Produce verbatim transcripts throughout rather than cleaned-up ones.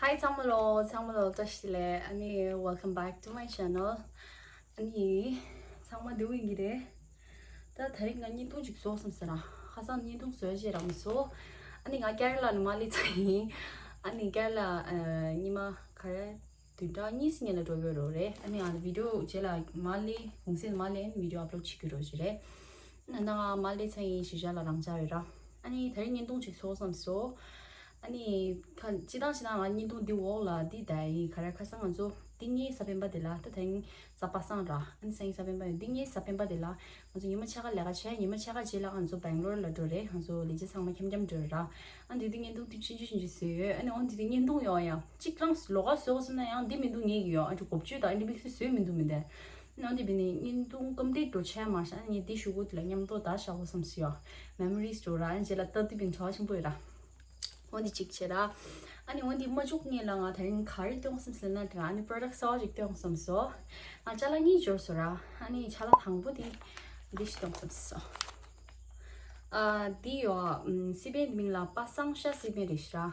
Hi ཚང་མ་ལོ། ཚང་མ་ལོ་བཀྲ་ཤིས་བདེ་ལེགས། ཨ་ནི་welcome back to my channel. ཨ་ནི་ཚང་མ་བདེ་པོ་ཡིན་གྱི་རེད། ད་དེ་རིང་ང་བརྙན་ཐུང་ཅིག་བཟོ་བསམ་ཟེར་ར། ཁ་སང་བརྙན་ཐུང་བཟོས་རྗེས་རག་མ་སོང་། ཨ་ནི་ང་ཀེ་ར་ལ་ནས་མར་སླེབས་ཚར་ཡིན། ཨ་ནི་ཀེ་ར་ལ་ཨ་ཉི་མ་ག་རེ་བདུན་ཕྲག་གཉིས་སྔོན་ལ་འགྲོ་གི་ཡོད་རེད། ཨ་ནི་ང་བི་ཌི་ཡོ་རྗེས་ལ་མར་སླེབས་གུང་སེང་མར་སླེབས་ཨ་ནི་བི་ཌི་ཡོ་ཨབ་ལོཌ་བྱེད་ཀྱི་རེད་ཟེར་རེད། ཨ་ནི་ང་མར་སླེབས་ཚར་ཡིན། གཞིས་ཆགས་ལ་རང་འཇགས་ཡོད་ར། ཨ་ནི་དེ་རིང་བརྙན་ཐུང་ཅིག་བཟོ་བསམ་སོང་། ཨ་ནི་ཁ་སྤྱིར་བཏང་སྤྱིར་བཏང་ང་བརྙན་ཐུང་འདི་འོག་ལ་འདི་བསྡད་ཡིན། ག་རེ་ཁ་སང་ང་ཚོ་འདི་ངའི་གཟའ་སྤེན་པ་འདི་ལ་ད་དེ་རིང་གཟའ་པ་སངས་ར། ཨ་ནི་སང་ཉིན་གཟའ་སྤེན་པ་ཡིན། འདི་ངའི་གཟའ་སྤེན་པ་འདི་ལ་ང་ཚོ་ཉི་མ་ཕྱེད་ཀ་ལས་ཀ་བྱས། ཉི་མ་ཕྱེད་ཀ་རྗེས་ལ་ང་ཚོ་སྦེང་ལོར་ལ་འགྲོ་རེད། ང་ཚོ་ལས་བྱེད་ཚང་མ་འཁྱམ་འཁྱམ་འགྲོ་ར། ཨ་འདི་འདི་བརྙན་ཐུང་འདི་ཆུང་ཆུང་ཆུང་ཆུང་བཟོས་ཡོད། ཨ་ནི་འོ་འདི་འདི་བརྙན་ཐུང་ཡོད་ཡ། གཅིག་གང་ལོགས་ཀ་བཟོ་བསམ་ན་ཡང་འདི་མི་འདུག་ངེད་ཀྱི་ཡོད། ཨ་འདི་འགོ་བརྗོད་དང་ཨ་འདི་དམིགས་བསལ་བཟོས་མི་འདུག་མི་འདུག་ཨ་འདི་བི་ནི་བརྙན་ཐུང་སྐམ་དེ་འགྲོ་ཆས་མ་ཤ་ཨ་ནི་དེ་ཞུ་གུ་དེ་ལ་མཉམ་དུ་ད་ཤ་བོ་བསམ་སི་ཡོད། མེ་མོ་རིས་འགྲོ་ར། ཨ་ནི་རྗེས་ལ་ལྟ་དུས་བི་ནི་ཆ་བ་ཆེན་པོ་ཡོད་ར། འོ་འདི་གཅིག་བྱེད་ར། ཨ་ནི་འོ་འདི་མ་བཅུག་སྔོན་ལ་ང་དེ་རིང་ག་རེ་སྟོན་བསམ་སི་ན་དེ་ར། ཨ་ནི་པྲོ་ཌག་གསར་བ་ཞིག་སྟོན་བསམ་སོ། ང་ཅ་ལག་གཉིས་འབྱོར་སོ་ར། ཨ་ནི་ཅ་ལག་དང་པོ་དེ་འདི་ཞིག་སྟོན་བསམ་སོ། ཨ་འདི་ཡོད། ཨམ་སི་པན་མིང་ལ་པ་སངས་ཤ་སི་པན་རེད་ཤི་ར།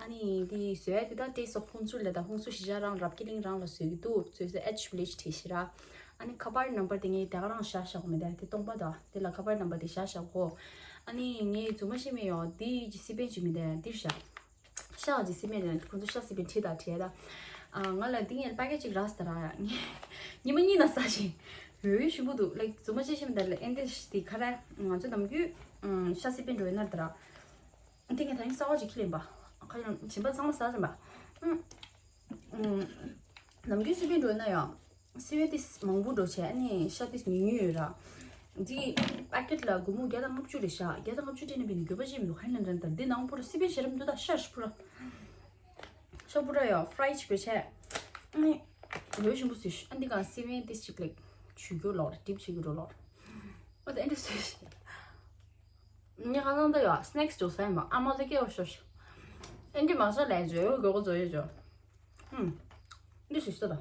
ཨ་ནི་འདི་བཟོས་ཡ་དེ་ད་Taste of ཧུན་སུར་ལ་ད་ཧུན་སུར་གཞིས་ཆགས་རང་རབ་ཀི་ལིང་རང་ལ་བཟོས་ཀྱི་འདུག་བཟོས་ས་ཨེ་ཆི་བི་ལེ་ཇི་བྲིས་ཤི་ར། ཨ་ནི་ཁ་པར་ནམ་བར་དེ་ངས་དེ་ག་རང་བཞག་བཞག་གོ་མེད། དེ་སྟོང་པ་དང་དེ་ལ་ཁ་པར་ནམ་བར་དེ་བཞག་བཞག་གོ། ཨ་ནི་ངས་རྫུན་མ་བཤད་མེད་ཡོ། འདི་ཅི་སི་པན་ཅིག་མི་འདུག་འདིར་བཞག་ཤག་ཅི་སི་པན་རེད། ཁོ་ཚོ་ཤག་སི་པན་བྲིས་དང་བྲིས་ད། ཨ་ང་ལ་འདི་ངས་པ་ཀེ་ཅིག་རག་སྟེ་ར། ཉི་མ་གཉིས་ན་ཟ་ཞིང་། འོ་ཞིམ་པོ་འདུག་ལའིག་རྫུན་མ་བཤད་ཤེས་མི་འདུག་ལ་ཨེ་འདི་ཞི་དེ་ཁ་ར། ང་ཚོ་ནམ་རྒྱུན་ཨམ་ཤག་སི་པན་འགྲོ་ཡོད་ན་དེ་ར། འདི་ངས་ད་རིང་གསར་བ་ཅིག་ཁྱེར་ལེན་པ། ཁ་ཡང་བྱིན་པ་ཚང་མ་ཟ་བཞིན་པ། ཨུམ། ཨུམ། ནམ་རྒྱུན་སི་པན་འགྲོ་ཡོད་ན་ཡང་། སི་པན་ཏིས་མང་པོ་འགྲོ་བྱས་ཨ་ནི་ཤ་ཏིས་ཉུང་ཉུང་ཡོད་ར། འདི་པ་ཀེ་ཊི་ལ་སྒོར་མོ་བརྒྱ་དང་ལྔ་བཅུ་རེད་ཤག་བརྒྱ་དང་ལྔ་བཅུ་སྤྲད་ན་བི་ནི་འགྱོད་པ་ཅིག་མི་འདུག་ཧ་ན་འདྲ་འདྲ་འདི་ནང་པོ་ར་སི་པན་ཞེ་རབ་འདུག་ད་ཤ་ཞིམ་པོ་ར། ཤ་པོ་ར་ཡོ་ཕ་རའི་ཅིག་དགོས་བྱས། ཨ་ནི་ལོས་ཞིམ་པོ་བཟོས་ཤག་ཨ་འདི་ག་སི་པན་ཏིས་ཅིག་ལེགས་ཆུ་རྒྱུ་ལོར་ཌིབ་བྱེད་རྒྱུ་རོ་ལོར། ཨ་ད་ཨེ་འདྲ་བཟོས་ཤག་ངས་ཁ་སང་ད་ཡོད་སི་ནེག་སི་འཇོག་ས་ཡིན་པ། ཨ་མ་ད་སྐྱེ་བ་ཤོར་ཤག་ཨེ་འདི་མ་ཟ་ལས་བྱོས་ཡོད་དགོས་གོ་བཟོ་ཡོད་བྱོས། ཧུམ། འདི་ཞིག་ཤོད་ད།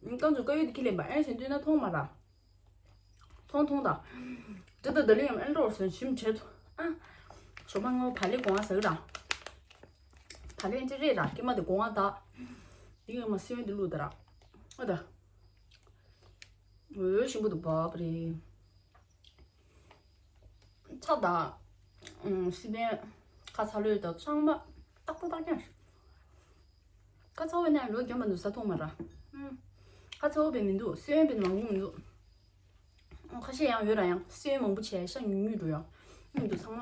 ང་ཚོ་དཀར་ཡོལ་འདི་ཁྱི་ལེན་པ་ཨེ་ཟིན་དུས་ན་མཐོང་མ་ར། མཐོང་མཐོང་ད། འདི་ད་ད་ལི་ཡང་ཨེ་འགྲོ་ཟིན་ཞིམ་བྱེད་དུ། ཨ། ཞོགས་པ་ངོ་བ་ལི་གོང་ང་ཟ་གི་ར། བ་ལི་ཨེ་འདི་རེད་ར་ཀྱེ་མ་དེ་གོང་ང་ད། འདི་ཡང་མ་སི་པན་འདི་བླུགས་ད་ར། ཨ་ད། འོ་ཞིམ་པོ་འདུག་བབ་རེད། ཚྭ་དང་། ཨུམ། སི་པན། ཁ་ཚ་ལོས་དང་ཚང་མ་ཏག་ཏག་ཏག་ཀྱང་། ཁ་ཚ་བོ་ནས་ལོ་རྒྱུན་མ་འདུག་ཟ་ཐུབ་མ་ར། ཨུམ། ཁ་ཚ་བོ་བས་མི་འདུག་སི་པན་བས་མང་པོ་མི་འདུག་ཨུམ། ཁ་ཤས་ཡང་ཡོད་ར་ཡང་སི་པན་མང་པོ་བྱས་ཤ་ཉུང་ཉུང་འགྲོ་ཡང་། མི་འདུག་ཚང་མ།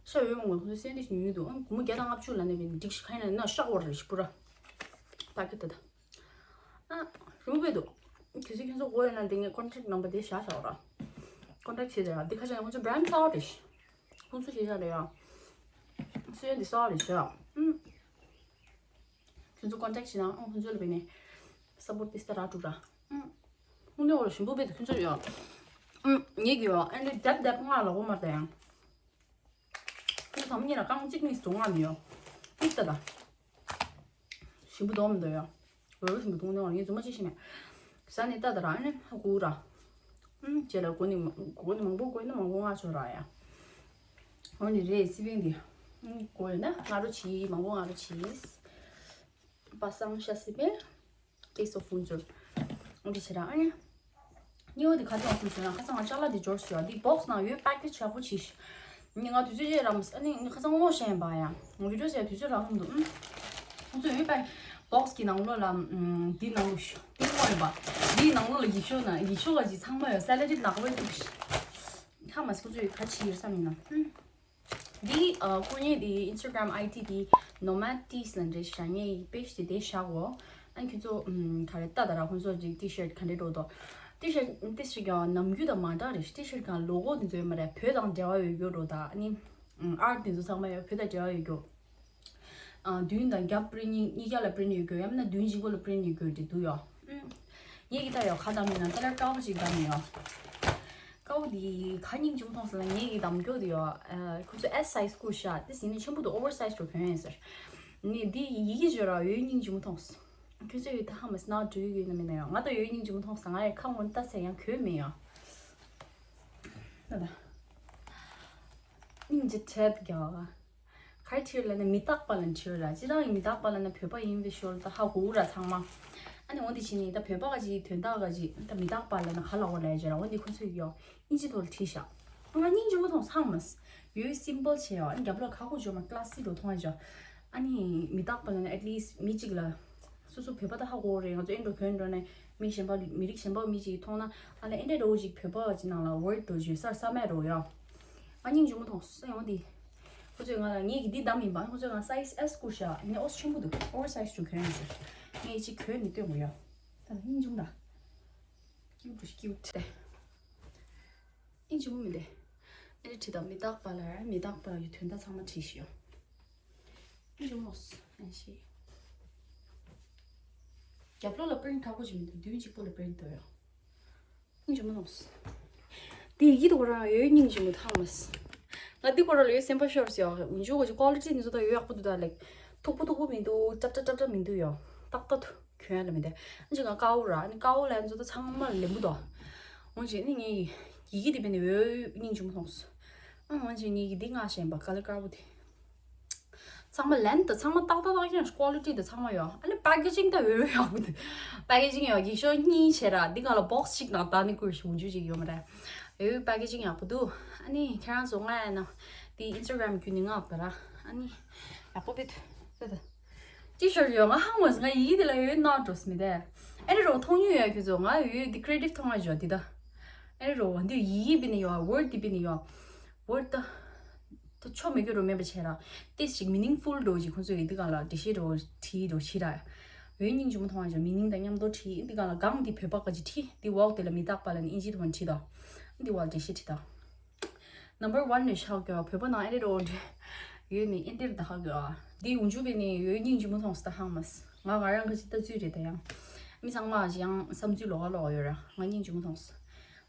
ཤ་ཡོད་མང་པོ་ཁོང་ཚོ་སི་པན་ཏིས་ཉུང་ཉུང་འདུག་ཨུམ། སྒོར་མོ་བརྒྱ་དང་ལྔ་བཅུ་ལ་ནས་བས་འགྲིག་ཤི་ཁ་ཡིན་ན་ན་ཤ་བོར་རེ་ཞིག་པུ་ར། ཕ་ཀེ་ཊི་དེ་ད། ཨ། རུང་བས་འདུག་གལ་སྲིད་ཁྱོད་ཚོ་དགོས་ཡོད་ན་འདི་ངས་ཀོན་ཊེག་ནམ་བར་དེ་བཞག་བཞག་ར། ཀོན་ཊེག་བྱེད་དེ་ར་འདི་ཁ་ཤས་ཡང་ཁོང་ཚོ་བྷ་རན་ཌི་གསར་བ་རེད། ཁོང་ཚོ་ཞེ་ཤ་རེད་ཡ། སི་པན་འདི་གསར་བ་རེད་ཤག་ཨུམ། ཁྱོད་ཚོ་ཀོན་ཊེག་བྱེད་ན་ཨང་ཁོང་ཚོ་ལ་བས་ནས་སབ་པོར་ཊི་ཏིས་ཏ་ར་ཀྲུག་ར། ཨུམ། ཁོང་ཚོ་ལ་ཞིམ་པོ་བས་ཁྱོད་ཚོ་ཡ། ཨུམ། ངེད་ཀྱི་ཡ་ཨན་ལི་རྒྱབ་རྒྱབ་ང་ལ་འོ་མ་ད་ཡང་། ཁོང་ཚོ་ཚང་མ་གཉིས་ལ་རྐང་གཅིག་གཉིས་སུ་ང་མི་ཡོང་། ཏིག་ཏ་ད། ཞིམ་པོ་འདུག་མི་འདུག་ཡ། འོ་ཞིམ་པོ་འདུག་ནས་ངས་རྫུན་མ་ཅི་ཤེས་མེད། ཟ་ནས་ལྟ་ད་ར་ཨ་ནི་ཧ་གོ་ར། ཨུམ། རྗེས་ལ་གོ་ནི་མ་གོ་ནི་མང་པོ་གོ་ནི་མང་པོ་ང་ཆོ་ར་ཡ། འོ་ནི་རེད་སི་པན་འདི། ཨུམ། གོ་ཡོད་ན་ང་རོ་ཆི་མང་པོ་ང་རོ་ཆི། པ་སངས་ཤ་སི་པན། Taste of ཧུན་སུར། འདི་བྱེད་ར་ཨ་ནི། སྙིང་བོ་འདི་ག་དུས་ཡོང་སོང་ཟེར་ན་ཁ་སང་ང་ཅ་ལག་འདི་འབྱོར་སོང་ཡ། འདི་བོག་སི་ནང་ཡོད་པེ་ཀེ་ཊི་ཆགས་པོ་ཆེ་ཤི། ནི་ང་དུས་ཚོད་ཅིག་རམ་ཨ་ནི་ཁ་སང་ངོ་ཤེས་པ་ཡ། ང་བི་ཌི་ཡོ་ཟེར་དུས་ཚོད་རག་མི་འདུག་ཨུམ། ཁོང་ཚོ་ཡོད་པེ་བོག་སི་གི་ནང་ལོགས་ལ་ཨུམ། འདི་ནང་ལོགས་ཤོ་འདི་ངོ་ཡིན་པ། འདིའི་ནང་ལོགས་ལ་ཡིག་ཤོག་ན་ཡིག་ཤོག་ལ་ཅིག་ཚང་མ་ཡོད་སེ་ལེ་ཊི་ནག་པོ་འདུག་ཤི། ཧ་མ་སི་ཁོང་ཚོ་ཡོད་ག་ཆི་ཡོད་བསམ་ཡིན་ན་ཨུམ། འདི་ཨ་ཁོ་གཉིས་འདི་ཨིན་སི་ཊ་གྷ་རམ་ཨའི་ཌི་འདི་ནོ་མེཌ་ཊིས་ལབ་འདྲ་ཞིག་ར། ངའི་པེ་ཇི་འདི་དེ་བཞག་གོ། ཨ་ཁྱོད་ཚོ་ཨམ་ག་རེ་ལྟ་ད་ར། ཁོང་ཚོ་ཅིག་ཊི་ཤར་ག་འདྲ་འགྲོ་འདུག་ཊི་ཤར་ཊི་ཤར་ཀྱང་ནམ་རྒྱུན་དང་མ་འདྲ་རེད། ཊི་ཤར་ཀྱང་ལོ་གོ་འདི་ཚོ་ཡོད་མ་རེད། བོད་དང་འབྲེལ་བ་ཡོད་རྒྱུ་འགྲོ་ད། ཨ་ནི་ཨམ་ཨར་ཊི་འདི་ཚོ་ཚང་མ་ཡོད་བོད་དང་འབྲེལ་བ་ཡོད་རྒྱུ། ཨ་མདུན་དང་རྒྱབ་པི་རིན་ཊི་གཉིས་གཉིས་ཀ་ལ་པི་རིན་ཊི་ཡོད་རྒྱུ། ཡང་མིན་ན་མདུན་གཅིག་པོ་ལ་པི་རིན་ཊི་ཡོད་རྒྱུ་འདི་འདུག་ཡོ། ཨམ། ངེད་ཀྱི་ད་ཡོ་ཁ་བཏང་མིན་ན་ཏ་ལར་དཀར་པོ་ཅིག་བཏང་ཡོ། དཀར་པོ་འདི་ག་སྙིང་རྗེ་མོ་མཐོང་སོང་ལ། ངེད་ཀྱི་འདམ་སྐྱོ་འདི་ཡོ། ཨ་ཁོ་ཚོ་ཨེས་སའི་ཛི་བཀོད་ཤག་དེ་ཟིན་ནས་ཆེན་པོ་འདུག་ཨོ་ཝར་སའི་ཛི་འགྲོ་གྱོན་ཡིན་ཟེར། ནི་འདི་ཡི་གེ་བརྗོད་ར་ཡོད་སྙིང་རྗེ་མོ་མཐོང་སོང་། ཁྱོད་ཚོ་ཡི་ད་ཧ་མ་སི་ནག་འགྲོ་ཡི་གི་ན་མིན་ན་ཡོ། ང་ད་ཡོད་སྙིང་རྗེ་མོ་མཐོང་སོང་། ང་ཡི་ཁ་ངོ་ལྟ་ཚེ་ཡང་གྱོན་མེད་ཡོ། ད་ད། སྙིང་རྗེ་བྲལ་གྱ་བ། ག་རེ་བྲིས་ལབ་ན་མི་རྟག་པ་ལབ་བྲིས་ར། སྤྱིར་བཏང་མི་རྟག་པ་ལབ་ན་བོད་པ་ཡིན་པའི་ཞོར་ད་ཧ་གོ་ར་ཚང་མ། ཨ་ནི་འོ་འདི་བྱས་ནས་ད་བོད་པ་ག་ཅིག་དོན་དག་ག་ཅིག་ད་མི་རྟག་པ་ལབ་ན་ག་ལབ་དགོས་ལབ་བྱས་ར། འོ་འདི་ཁོ་ཚོས་ཡོ་ཨིན་ཇི་ཐོག་ལ་བྲིས་ཤག་ང་སྙིང་རྗེ་མོ་མཐོང་སོང་མ། ཡོད་སིམ་པལ་བྱས་ཡོ། ཨ་ནི་རྒྱབ་ལོགས་ཁ་ཁོ་འཇོག་མ་ཀ་ལ་སི་རུ་མཐོང་ཡ་འཇོག་ཨ་ནི་མི་རྟག་པ་ལབ་ན་ཨེཊ་ལིསཊ་མི་གཅིག་ལ། སོ་སོ་བོད་པ་ད་ཧ་གོ་རེད། ང་ཚོ་ཨེ་འགྲོ་གྱོན་འགྲོ་ནས་མི་གཞན་པ་མི་རིགས་གཞན་པ་མི་གཅིག་མཐོང་ན་ཨ་ལས་ཨེ་འདྲ་འདྲ་བོ་ཅིག་བོད་པ་ཅིག་ནང་ལ་ཝར་ཌི་འགྲོ་བརྗོད་སར་ས་མེད་འགྲོ་ཡ། ང་སྙིང་རྗེ་མོ་མཐོང་སོང་ཡོང་འདི། ཁོ་ཚོས་ང་ལ་ངས་ཀྱི་འདི་བདམས་ཡིན་པ། ཁོ་ཚོས་ང་སའི་ཛི་ཨེས་བསྐུར་ཤག་ངས་ཨོ་ཆེན་པོ་འདུག་ཨོ་ཝར་སའི་ཛི་ཅིག་གྱོན་ཡིན་ཟེར། ངས་ཅིག་གྱོན་ནས་སྟོན་དགོས་ཡ། ད་ལྟ་སྙིང་རྗེ་མོ་ད། ཀིའུ་ཊི་ཀིའུ་ཊི་དེ། སྙིང་རྗེ་མོ་མི་འདུག་ཨེ་འདྲ་བྲིས་དང་མི་རྟག་པ་ལ་མི་རྟག་པ་ཡི་དོན་དག་ཚང་མ་བྲིས་ཤིག་ཡོ། སྙིང་རྗེ་མོ། ཨ་ཤི། རྒྱབ་ལོགས་ལ་པི་རིན་ཊི་ཁག་པོ་ཞིག་མི་འདུག་མདུན་གཅིག་པོ་ལ་པི་རིན་ཊི་འདུག་ཡོ། སྙིང་རྗེ་མོ་མཐོང་སོང་། དེ་ཡི་གེ་དེ་ཁོ་རང་ཡོད་སྙིང་རྗེ་མོ་མཐོང་མ་སོང་། ང་འདི་ཁོ་རང་ལ་ཡོད་སེམས་པ་ཤོར་སོང་ཡོ། འུན་ཇུ་གོ་ཅི་ཀོ་ལི་ཊི་འདི་ཚོ་ད་ཡོད་ཡག་པོ་འདུག་ད་ལེགས། མཐུག་པོ་མཐུག་པོ་མི་འདུག་ཀྲབ་ཀྲབ་ཀྲབ་ཀྲབ་མི་འདུག་ཡོ། ཏག་ཏག་འདུག་གྱོན་ཡ་ལ་མི་འདུག་ཨ་ཅེ་ང་ཀའོ་ར་ཨ་ནི་ཀའོ་ལ་ཡ་ཚོ་ད་ཚང་མ་ལེན་པོ་འདུག་འོན་ཅིག་ནི་ངས་ཡི་གེ་འདི་བས་ནི་འོད་སྙིང་རྗེ་མོ་མཐོང་སོང་། ཨ་འོན་ཅིག་ངས་ཡི་གེ་འདི་མངགས་བཞིན་པ་ཀ་ལི་ཀ་བོ་དེ། ཚང་མ་ལན་དང་ཚང་མ་ཏག་ཏག་ཏག་ཀྱང་ཀོ་ལི་ཊི་དང་ཚང་མ་ཡོད། ཨ་ནི་པེ་ཀེ་ཇིང་ད་འོས་ཡག་པོ་འདུག་པེ་ཀེ་ཇིང་ཡོད་ཡིག་ཤོག་གཉིས་བྱས་ར་འདི་སྒང་ལ་བོག་སི་གཅིག་ནང་བཏང་ནི་བསྐུར་ཞིག་འཇུ་ཅིག་ཡོད་མ་རེད། འོས་པེ་ཀེ་ཇིང་ཡག་པོ་འདུག་ཨ་ནི་ཁྱེད་རང་ཚོ་ང་ཡ་ན་འདི་ཨིན་སི་ཊ་གྷ་རམ་བརྒྱུད་ནས་མངགས་པ་ར། ཨ་ནི་ཡག་པོ་བེད་ད་ད། ཅི་ཤོར་ཡོད་ང་ཧང་མོ་ང་ཡིག་འདི་ལ་འོས་ནོ་འགྲོ་སི་མི་དེ། ཨེ་རེ་རོ་མཐོང་ཡོད་ཡ་ཁྱོད་ཚོ་ང་འོས་འདི་ཀི་རི་ཨེ་ཊིབ་མཐོང་ང་ཞོ་འདི་ད། ཨེ་རེ་རོ་འདི་ཡིག་བེད་ནི་ཡོད་ཝར་ཌི་འདི་བེད་ནི་ཡོད། ཝར་ཌི་ད། ད་ཆོ་མེད་རྒྱུ་རུ་མེད་པ་བྱས་ར། ཏིས་ཅིག་མི་ནིང་ཕུལ་འགྲོ་ཅིག་ཁོང་ཚོས་ཡི་འདི་གང་ལ་འགྲེལ་བཤད་འགྲོ་བྲིས་འགྲོ་བྱེད་ར། འོས་སྙིང་རྗེ་མོ་མཐོང་བ་ཅིག་མི་ནིང་དང་མཉམ་དུ་བྲིས་འདི་གང་ལ་གང་འདི་བོད་པ་ག་ཅིག་བྲིས་འདི་ཝོག་དེ་ལ་མི་རྟག་པ་ལ་ནི་ཨིན་ཇི་དུ་མ་བྲིས་དང་། འདི་ཝོག་འགྲེལ་བཤད་བྲིས་དང་། ནམ་བར་ཝན་ནས་ཤག་གི་བོད་པ་ནང་ཨེ་རེ་རོ་འདྲེ། ཡོད་ནི་ཨེ་འདྲེ་ད་ཧ་གི་ཨ། འདི་འུ་ཇུ་བེ་ནི་ཡོད་སྙིང་རྗེ་མོ་མཐོང་སི་ད་ཧང་མ་སི། ང་ང་རང་ག་ཅིག་ལྟ་ཚུལ་རེད་ད་ཡང་། མི་ཚང་མ་ཞིག་ཡང་བསམ་ཚུལ་ལོགས་ཀ་ལོགས་ཀ་ཡོད་ར་ང་སྙིང་རྗེ་མོ་མཐོང་སི།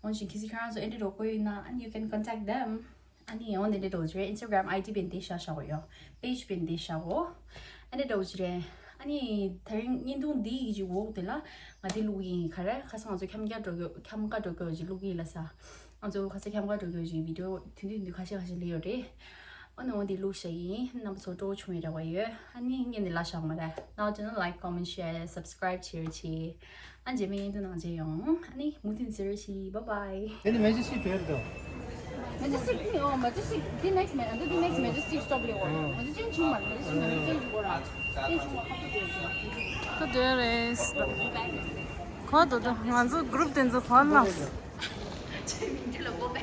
འོན་ཅིག་གི་སི་ཁྱེད་རང་ཚོ་ཨེ་འདྲེ་རོ་དགོས་ཡིན་ན་and you can contact them. ཨ་ནི་འོ་འདི་འདྲ་འགྲོ་གི་རེད། ཨིན་སི་ཊ་གྷ་རམ་ཨའི་ཌི་བེ་འདི་ཤ་ཤ་གོ་ཡོ། པེ་ཇི་བེ་འདི་ཤ་གོ། ཨ་འདྲ་འགྲོ་གི་རེད། ཨ་ནི་ད་རིང་བརྙན་ཐུང་འདི་ཡི་གི་འོག་དེ་ལ་ང་འདི་བླུག་ཡིན་ག་རེ་ཁ་སང་ང་ཚོ་འཁྱམ་རྒྱ་འགྲོ་གི་འཁྱམ་ཀ་འགྲོ་གི་ཅིག་བླུག་ཡིན་ལ་ས། ང་ཚོ་ཁ་སང་འཁྱམ་ཀ་འགྲོ་གི་ཅིག་བི་ཌི་ཡོ་དུས་འདི་འདི་ཁ་ཤས་ཁ་ཤས་ལས་ཡོད་རེད། ཨ་ནི་འོ་འདི་བླུག་ཤ་ཡིན། རྣམ་པ་ཚོ་སྤྲོ་བོ་བྱུང་བའི་རེ་བ་ཡོད། ཨ་ནི་བརྙན་འདི་ལ་བཞག་མ་རེད། ནའོ་ཅེ་ནལ་ལའིཀ་ཀོ་མེན་ཤེར་སབ་སི་ཀ་རའིབ་བྱེད་རོགས་གྱིས། ཨ་རྗེས་མའི་བརྙན་ཐུང་ནང་མཇལ་ཡོང་། ཨ་ནི་མུ་མཐུད་ཟེར་ཞིག་བྷའི་བྷའི། ཨ་ནི་མེ་ཇེ་སི་ཊིག་འགྲོ་དོ། མེ་ཇེ་སི་ཊིག་ནི་འོ་མེ་ཇེ་སི་ཊིག་འདི་ནེག་སི་མེ་འདི་འདི་ནེག་སི་མེ་ཇེ་སི་ཊིག་སི་ཊོབ་ལེ་འོ། ང་ཚོ་ཅན་ཆུང་མ་མེ་ཇེ་སི་ཊིག་ནང་ནས་ཅན་ཆུང་གོ་ར། ཅན་ཆུང་མ་ཁ་ཐུག་འགྲོ། ཁ་འདོན་རེད། གོ་དོ་དོ་ང་ཚོ་གུ་རུབ་དེ་ཚོ་གོ་ལ། ཅེ་མིང་ཅེ་ལ་གོ་བེ།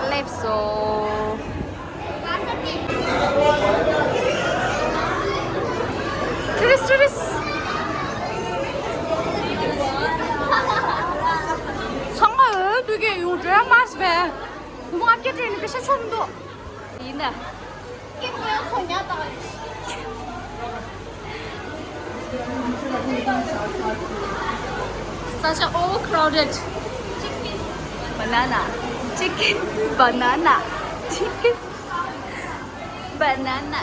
སླེབས་སོ། ཊུ་རི་སི་ཊུ་རི་སི། ཚང་མ་འོས་བསྡུ་གི་ཡོང་འགྲོ་མ་རེད་པས། བུ་མོ་ཨ་སྐད་དྲན་ནས་པེ་ཤ་ཆོག་མི་འདུག་ཡིན་ད། Such a overcrowded. Banana. Chicken. Banana. Chicken. Banana.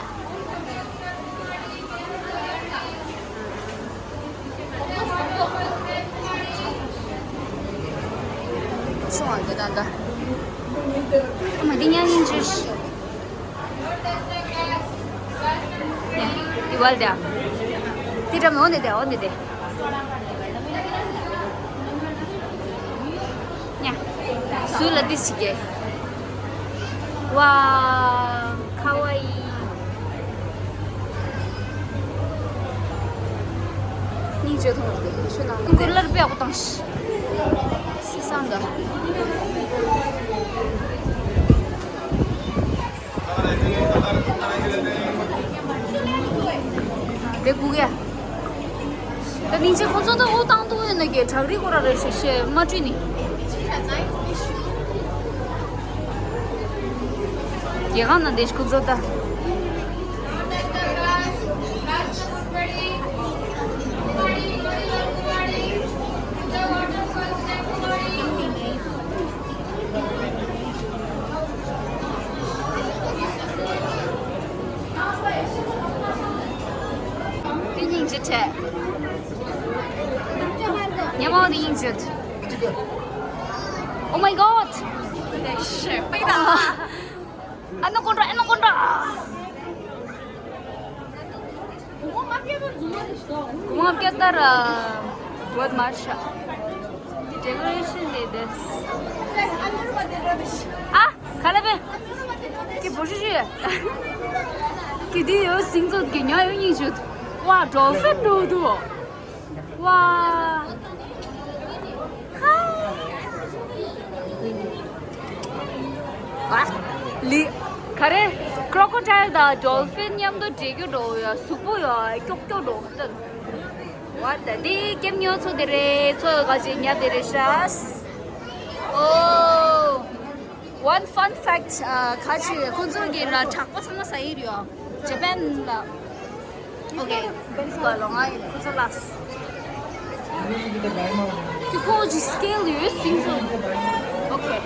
ཆུང་བ་འདི་ད་ད། ཨ་མ་འདི་ཉན་ཉན་ཅིག་ཡ། འདི་བལ་དེ། འདི་འགྲམ་འོ་འདི་དེ་འོ་འདི་དེ། ཉ། སུ་ལ་འདི་ཞིག་གེ། ཝ། ཁ་ཝ་ཨི། སྙིང་རྗེ་མཐོང་བ་དེ་ཆུ་ནང་ཀུ་ཀུ་ལར་པེ་ཨོ་བཏང་ཤི། སི་སང་ག་དེ་ཀུ་ཀེ། ད་སྙིང་རྗེ་ཁོང་ཚོ་ད་ཨོ་བཏང་འདུག་ཡོད་ན་གི་བྲག་རི་སྐོར་ར་རེ་ཞེ་ཞེ་མ་བྲིས་ནི། རྒྱལ་ཁང་ནང་བསྡད་ཤག་ཁོ་ཚོ་ད། དེ་སྙིང་རྗེ་བྱས། ཉེ་མོ་དེ་སྙིང་རྗེ། Oh my god! ཨ་ནུ་ཀོན་ཀྲ། ཨ་ནུ་ཀོན་ཀྲ། Кумам кедар вот марша. Decoration de des. ཨ། ག་ལ་བས། ཀི་བོ་ཤི་ཤི། ཀི་དེ་ཡོད་སིང་ཚོ་གི་ཉ་ཡོད་སྙིང་ཤུད། ཝ་ཌོལ་ཕིན་འགྲོ་འདུག་ཝ། ལི། ག་རེ། ཀྲོ་ཀོ་ཌའིལ་དང་ཌོལ་ཕིན་མཉམ་དུ་འདྲེས་རྒྱུ་འགྲོ་ཡ་གཟུགས་པོ་ཡ་ཀྱོག་ཀྱོག་འགྲོ་ད། ཝ་ད་དེ་སྐྱེམས་ཉོ་ཚོ་དེ་རེད། ཚོ་ག་ཅིག་ཉ་དེ་རེད་ཤག་ཨོ། One fun fact, ཁ་ཅིག་ཁོ་ཚོ་གི་ར་དྲག་པོ་ཚང་མ་ཟ་ཡི་རེད། ཇ་པན་ལ། Okay, let's go. ལོ་ང་ཁོ་ཚོ་ལགས། དེ་ཁོ་ཅི་སི་ཀེལ་ཡོད་སིང་ཚོ། Okay.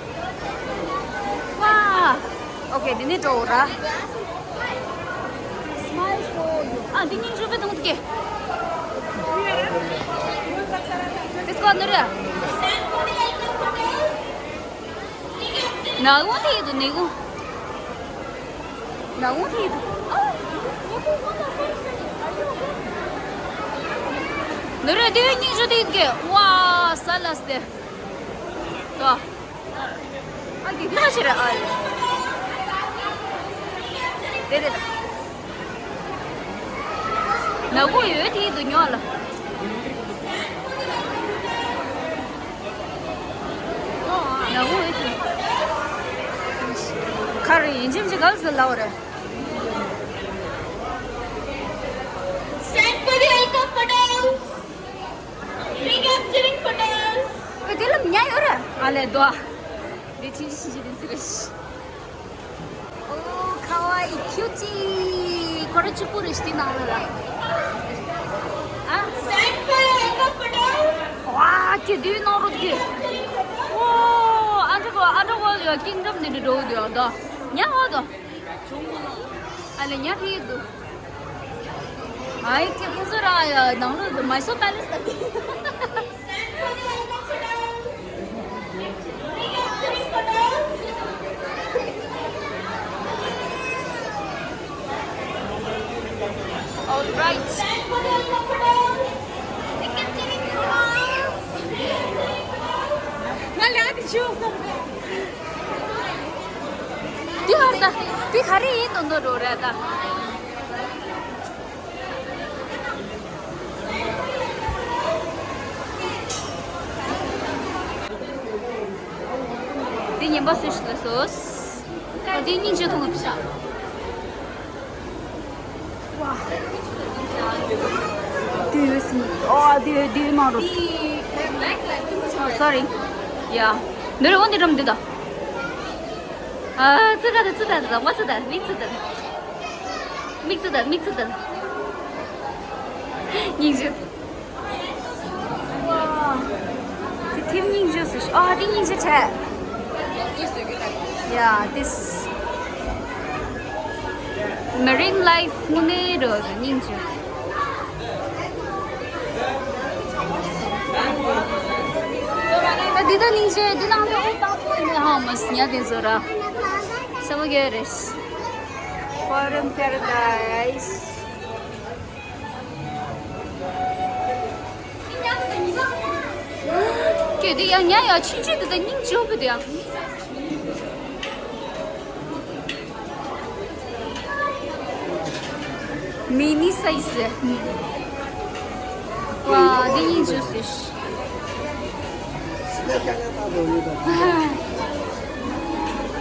ཝ། Okay, དེ་ནས་འགྲོ་ར། Smile for you. ཨ་འདི་སྙིང་རྗེ་པོ་དང་དེ་གས། Let's go ནོར་ཡ། ནག་འོང་དེ་ཡི་དུ་ནག་འོང་། ནག་འོང་དེ་ཡི་དུ། ཨ། ནོར་རེ་དེ་སྙིང་རྗེ་དེ་གི་ཝ་ས་ལ་སྟེ། ད། ཨ་དེ་དེ་ཞིག་རེད་ཨ། དེ་རེད་ད། ནག་པོ་ཡོད་དེ་འདུག་ཉོ་ལ། ནག་པོ་ཡོད་དེ། ཁ་རེ་ཡིན་ཅིམ་ཅི་ག་ལ་ཟེར་ལའོ་རེ། Stand for the icon photos. Recapturing photos. ཨེ་དེ་ལ་ཉ་ཡོད་རེད་ཨ་ལས་དོ། དེ་ཆིན་ཅི་ཆིན་ཅི་དེ་ཚི་རེད། ཨོ་ཁ་ཝ་ཨི་ཁྱུ་ཅི། ཁོ་ར་ཆུ་པུ་རེ་ཤི་ནང་ལ། ཨ། Stand for icon photo. ཝ་ཁྱེད་དུས་ནང་རུ་གི། ཨོ་ཨ་འདྲ་གོ་ཨ་འདྲ་གོ་ཡོད་ཀིང་ཌམ་ནི་འདྲ་འགྲོ་འདུག་ཡོད་དོ། ཉ་ཧོ་དོ། ཨ་ལེ་ཉ་ཕི་འདུག་ཨའི་ཁྱེད་ཁོ་ཚོ་ར་ནང་ལོགས་དུ་མའི་སོར་པེ་ལེ་སི་ད་དེ། All right. ང་ལ་དེ་ཆུ་སོང་། དེ་ཧར་ད། དེ་ག་རེ་ཡིན་དོན་དོ་འགྲོ་ར་ད། འདི་ཉན་པ་སུ་ཞིག་ལ་སོ། འདི་སྙིང་རྗེ་ཐོང་ལ་ཤ། འདི་ཡོད་སྲིད། ཨོ་འདི་འདི་མ་རུ། ཨོ་སོ་རི། ཡ། འདི་རུ་འོ་འདི་འགྲམ་འདི་དང་། ཨ་ཙི་ག་དང་ཙི་ད་དང་མ་ཙི་ད་མི་ཙི་ད། མིག་ཙི་ད་མིག་ཙི་ད། སྙིང་རྗེ། དེ་ཐིམ་སྙིང་རྗེ་སུ་ཞིག་ཨ་དེ་སྙིང་རྗེ་བྱས། Yeah, this marine life དངོས་གནས་རོ་སྙིང་རྗེ། ད་འདི་ད་སྙིང་རྗེ་འདི་ནང་ལ་ཨོ་ཏག་པོ་ཡིན་ན་ཧ་མ་སི་ཉ་དེ་ཚོ་ར། ས་བ་གེ་རེ། Foreign paradise. ཀྱེ་དེ་ཡང་ཉ་ཡ་ཆུང་ཆུང་དེ་དང་སྙིང་རྗེ་པོ་དེ་ཡང་། མི་ནི་སའི་ཛི། ཝ་དེ་སྙིང་རྗེ་སུ་ཞིག་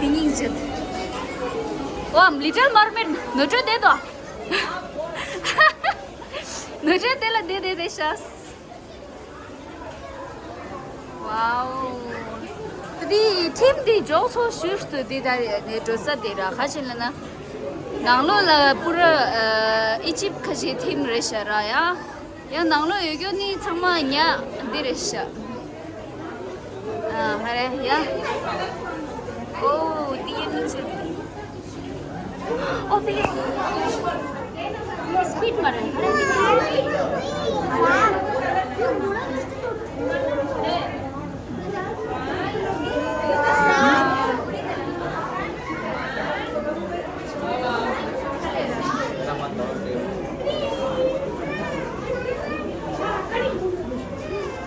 དེ་སྙིང་རྗེ། ཝ་ལི་ཊལ་མར་མེཌ་ནོར་འཁྲུལ་དེ་དོ། ནོར་འཁྲུལ་དེ་ལ་དེ་དེ་དེ་ཤ། Wow. དེ་ འདི་ཁྲིམས་འདི་འཇོག་ཚོ་ཞུས་ཏུ་འདི་ད་ནས་འགྲོ་ས་འདི་ར་ཁ་ཆེ་ལ་ན། ནང་ལོགས་ལ་པུ་ར་ཨི་ཇིབ་ཁ་ཆེ་ཁྲིམས་རེད་ཤ་ར་ཡ། ཡང་ནང་ལོགས་ཡོད་རྒྱུ་ནི་ཚང་མ་ཉ་འདི་རེད་ཤག་ཨ་ཧ་རེ་ཡ། ཨོ་འདི་ཡིན་ནི་ཆེ། ཨོ་འདི་ཡིན། སི་པིཌ་མ་རེད། ཧ་རེ་འདི་ཡིན།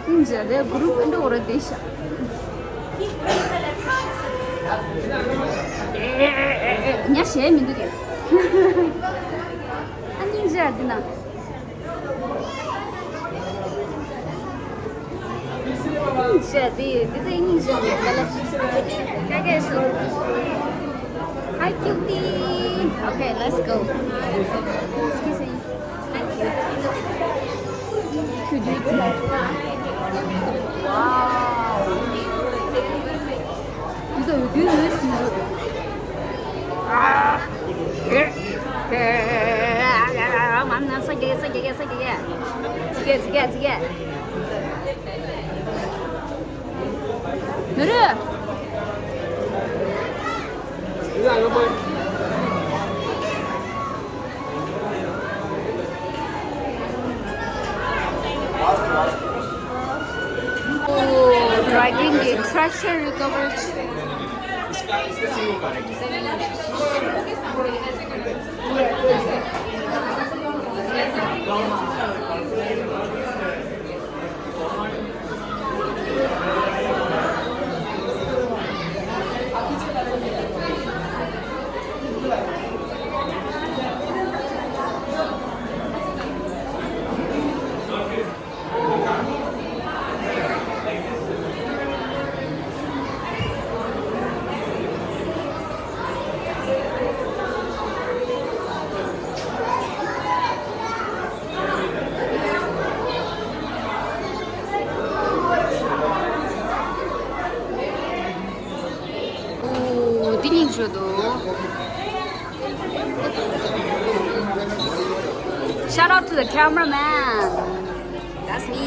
ཉིན་ཞག་དེ་གུ་རུབ་ཨེ་འགྲོ་འོ་ར་དེ་ཤ། ཉ་ཞེ་མི་འདུག་གི། ཨ་ཉིན་ཞག་འདི་ན། ཉིན་ཞག་འདི་འདི་ད་ཉིན་ཞག་འདི་ག་ལ་ཀ་ཀ་སུ། Hi, cutie. Okay, let's go. Excuse me. Thank you. Could you tell? Wow. འདི་ད་འདི་ནས་སུ། ཨ། ཨེ། ཨ། ཨ། ཨ། ཨ། མ་ན་ས་རྒྱས་ས་རྒྱས་ས་རྒྱས། ཙི་གེ་ཙི་གེ་ཙི་གེ། ནོར་བུ། Oh, dragging the treasure recovered. ཨོ། འདི་སྙིང་རྗེ་འདུག Shout out to the cameraman. That's me.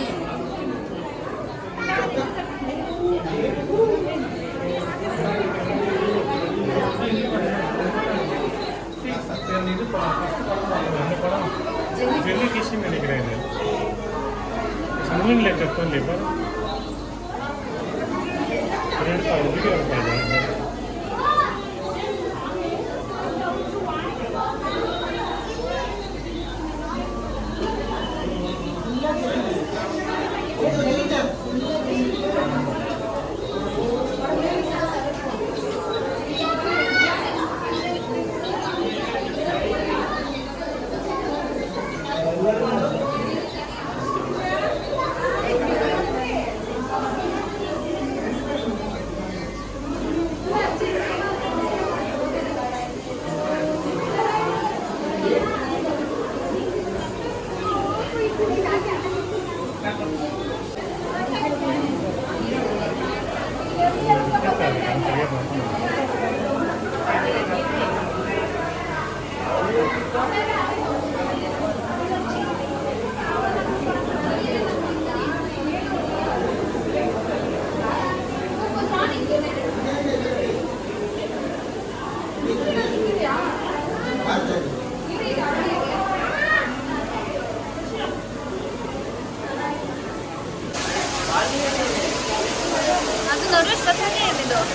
ང་ཚོ་ནོར་ཝེ་ལ་ཐོན་ནས་མི་འདུག་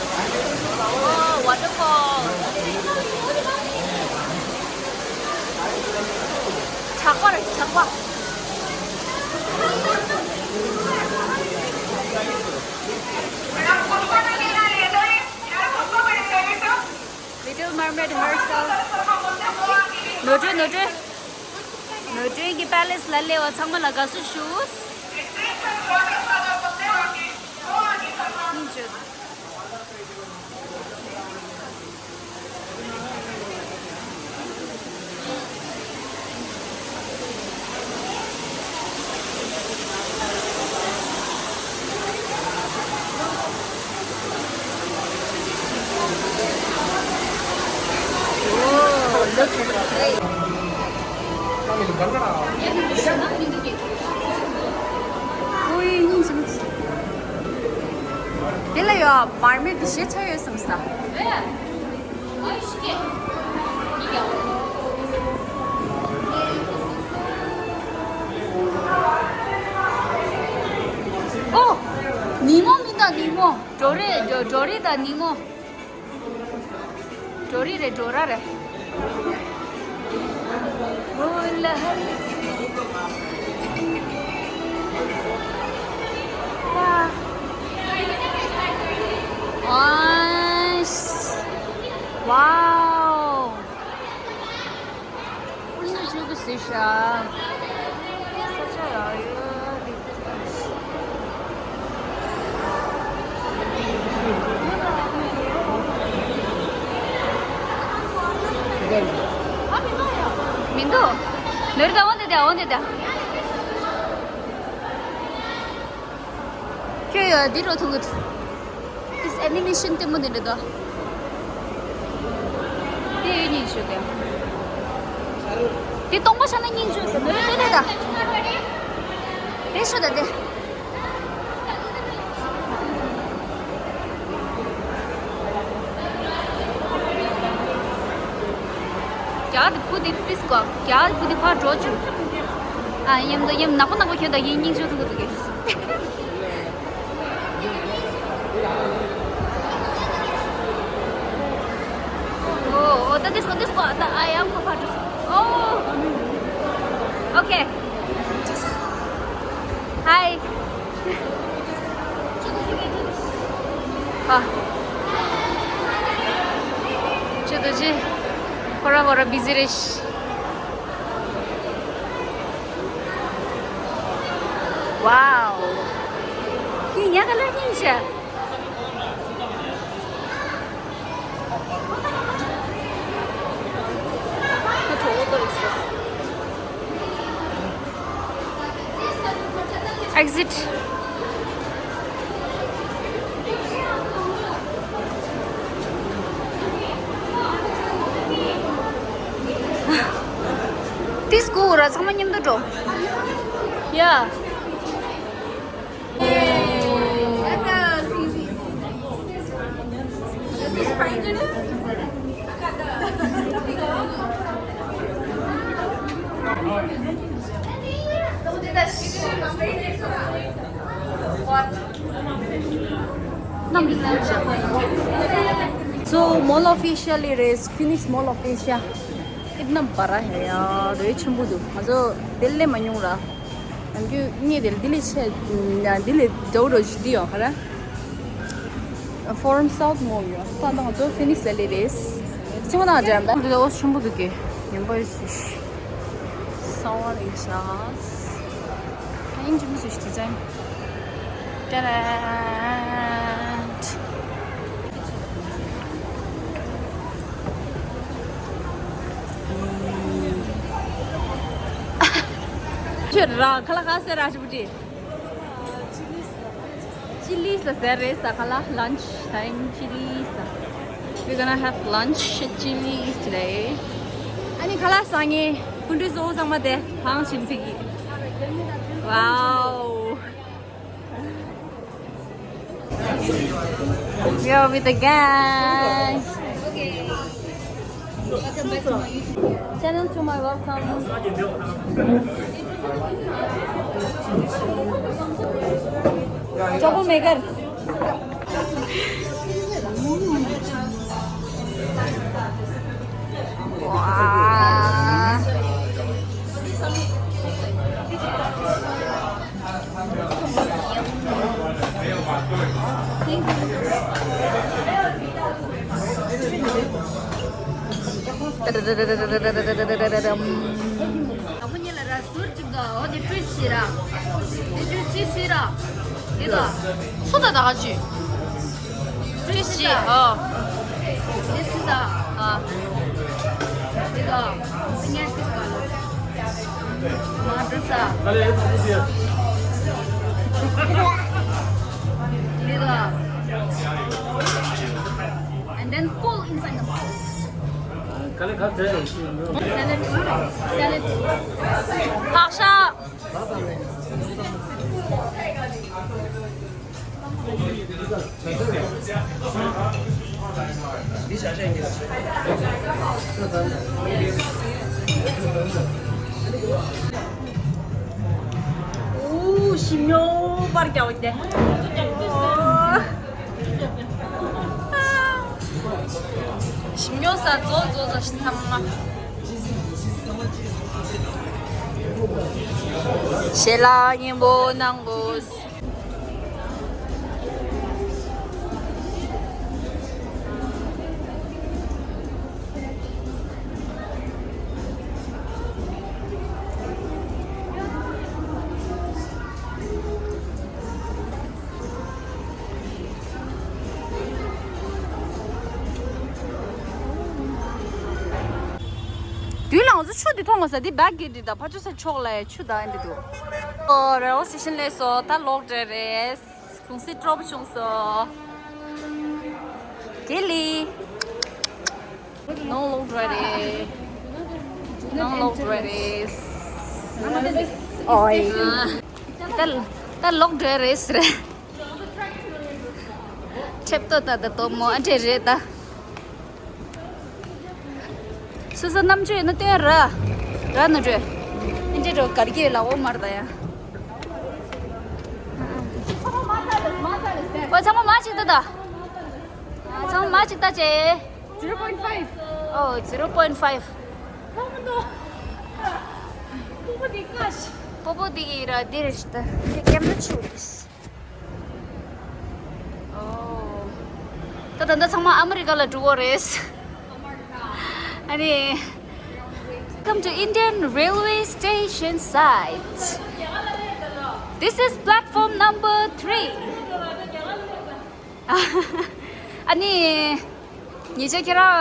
ཨོ། ཝ་ཊར་ཕོལ། གྲགས་པ་རེད། གྲགས་པ། Little Mermaid herself. ནོར་ཝེ། ནོར་ཝེ། ནོར་ཝེ་གི་པེ་ལེ་སི་ལ་སླེབས་པ་ཚང་མ་ལ་དགའ་བསུ་ཞུ། དེ་ལ་ཡོད་མར་མེ་འདི་ཞེ་ཆ་ཡོད་བསམ་ས། ཨོ། ཉིན་མོ་མི་འདུག་ཉིན་མོ། འགྲོ་རེད་འགྲོ་འགྲོ་རེད་ད་ཉིན་མོ། འགྲོ་རེད་རེད་འགྲོ་ར་རེད། ཨོ་ལ་ཧ་ལ། ཨ། ཝའོ། ཀུན་ནས་བཅུ་གི་སུ་ཤ། ས་ཆ་ཡག་ཡོད་རེད། མི་འདུག་ནོར་ད་འོན་ཏེ་ད་འོན་ཏེ་ད། ཁྱོད་ཡོད་འདི་རོ་ཐུག་གི་འདུག་ཨིས་ཨེ་ནི་མེ་ཤན་ལྟད་མོ་དེ་འདྲ་འདུག་དེ་ཡོད་སྙིང་ཞུ་དེ། དེ་སྟོང་པ་ཆགས་ན་སྙིང་རྗེ་ཟེར་ནོ་རེད་དེ་རེད་ད། དེ་ཤོད་ད་དེ། རྒྱ་དེ་བུ་དེ་ཏིས་གོ་རྒྱ་བུ་དེ་ཕར་འགྲོ་བཅུག་ཨ་ཡེམ་དོ་ཡེམ་ནག་པོ་ནག་པོ་ཁྱོད་ད་ཡིན་སྙིང་རྗེ་ཐུག་གི་འདུག་གི། Oh, oh, that is, that is what, that I am for Paris. Oh, okay. Hi. Ah. Chedo ji. Kora kora busy resh. Wow. Ki nya kala ni sha. Exit. This go ra sama nyam da do. Yeah. So, Mall of Asia ལ་རེད། Phoenix Mall of Asia. ཨིབ་ནམ་བ་ར་ཧེ་ཡ་རེ་ཆེན་པོ་འདུག་ང་ཚོ་དེ་ལས་མ་མྱོང་ར། ནམ་རྒྱུན་ངས་དེ་ལ་དེ་ལས་ཆེ་དེ་ལས་འདྲ་བོ་འདྲ་བོ་ཞིག་འདི་ཡོང་ཁ་ར། Forum South Mall ཡོད། ད་ང་ཚོ་Phoenix ལ་ལས་རེད། ཆེན་པོ་དང་འདྲ་འདྲ། འདི་ལ་འོ་ཆེན་པོ་འདུག་གི་ཡོང་པ་ཡོད་སུ་ཤི། གསང་བ་རེད་ཤག་ཨ་ཡིན་ཇི་མི་སུ་ཤི་ཏི་ཙན། ཏེ་རེད། ཁྱོད་རང་ཁ་ལག་ག་ཟེར་ར་ཅི་པུ་ཅི། Chili's ལ་ཟེར་རེད་ས་ཁ་ལག lunch time Chili's ལ། We're gonna have lunch at Chili's today. ཨ་ནི་ཁ་ལག་ཟ་ངེ་ཁུ་འདྲུ་བཟོ་ཚང་མ་དེ་ཕང་ཕྱིན་ཚིག་གི། Wow. We are with the gang. Channel to my welcome. Troublemaker. Wow. ཟུར་གཅིག་དང་འོ་དེ་བཀྲུས་ཤི་ར། དེ་བཀྲུས་ཤི་ཤི་ར། དེ་དང་། སུ་དང་ད་ག་ཅི། བཀྲུས་ཤི་ཨོ། དེ་སུ་ས། ཨ། དེ་དང་། སི་ཉར་སི་ས་ལ། མ་དེ་ས། དེ་དང་། And then pull inside the mouth. Salad. Salad. ཕག་ཤ། ཨུ། ཞིམ་ཉོ་པར་རྒྱག་འོ་དེ། ཞིམ་ཉོ་ས་རྫོགས་རྫོགས་ས་ཞིག་ཚང་མ། ཞལ་ལག་སྙན་པོ་གནང་དགོས། དུས་ལ་ང་ཚོ་ཆུ་འདི་མཐོང་མ་ས་འདི་བེག་གི་འདི་དང་ཕ་ཆུ་ས་ཕྱོགས་ལ་ཆུ་དང་འདི་འདུག་ཨོ་རེ་བ་སི་ཤིན་ལས་སོ་ད་ལོག་འདྲ་རེད། གུང་སེང་སྤྲོ་པོ་བྱུང་སོང་། དགེ་ལི། ནང་ལོག་འགྲོ་རེད། ནང་ལོག་འགྲོ་རེད། ཨོའི། ད་ད་ལོག་འགྲོ་རེད་ཟེར། ཁྲེབ་ཏོ་ད་ད་ཏོ་མོ་ཨ་འདྲེ་རེད་ད། སོ་སོ་རྣམ་དཔྱོད་ཡོད་ན་སྟོན་ར། ར་ན་འགྲོ། ཨ་འདྲེ་འགྲོ་གར་གྱི་ལ་འོ་མར་ད་ཡ། ཨོ་ཚང་མ་མ་ཅིག་ད་ད། ཚང་མ་ཅིག་ལྟ་ཅེ། zero point five. Oh, zero point five. ཁོང་མི་འདུག་པོ་པོ་འདི་ཀ་ཤི། པོ་པོ་འདི་གི་ར་འདི་རེད་ཤི་ད། འདི་ཀེམ་ར་ཆུ་རེད། ཨོ། ད་ད་ད་ཚང་མ་ཨ་མི་རི་ཀ་ལ་འགྲོ་གི་རེད། ཨ་ནི། Welcome to Indian Railway Station site. This is platform number three. ཨ་ནི། ཉེ་ཆར་ཁྱེད་རང་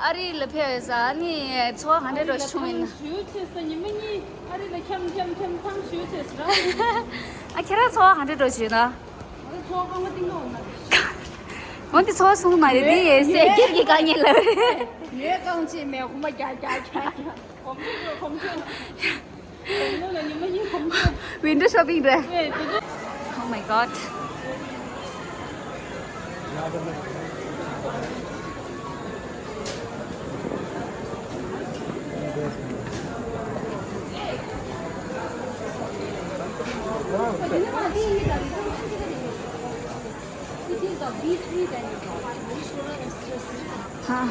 ཨ་རི་ལ་ཕེབས་ས་ཨ་ནི་ཚོར་བ་ག་འདྲ་འདྲ་བྱུང་ཡིན། ཞུ་ཆེ་ས་ཉི་མ་གཉིས་ཨ་རི་ལ་འཁྱམ་འཁྱམ་འཁྱམ་ཐང་ཞུ་ཆེ་ས་ར། ཨ་ཁྱེད་རང་ཚོར་བ་ག་འདྲ་འདྲ་བྱུང་ན། ང་ཚོར་བ་རྐང་པ་གཏིང་ནོ་མ་རེད། འོན་ཏེ་ཚོར་བ་སོང་མ་རེད་དེ་ཡེ་སེ་སྒེར་གྱི་དཀའ་ངལ་ལ་རེད། ངའི་རྐང་རྗེས་མའི་ཁོ་མ་རྒྱག་རྒྱག་རྒྱག་རྒྱག་གོམ་བགྲོད་གོམ་བགྲོད། Window shopping there. Window shopping there. Oh my god. Huh.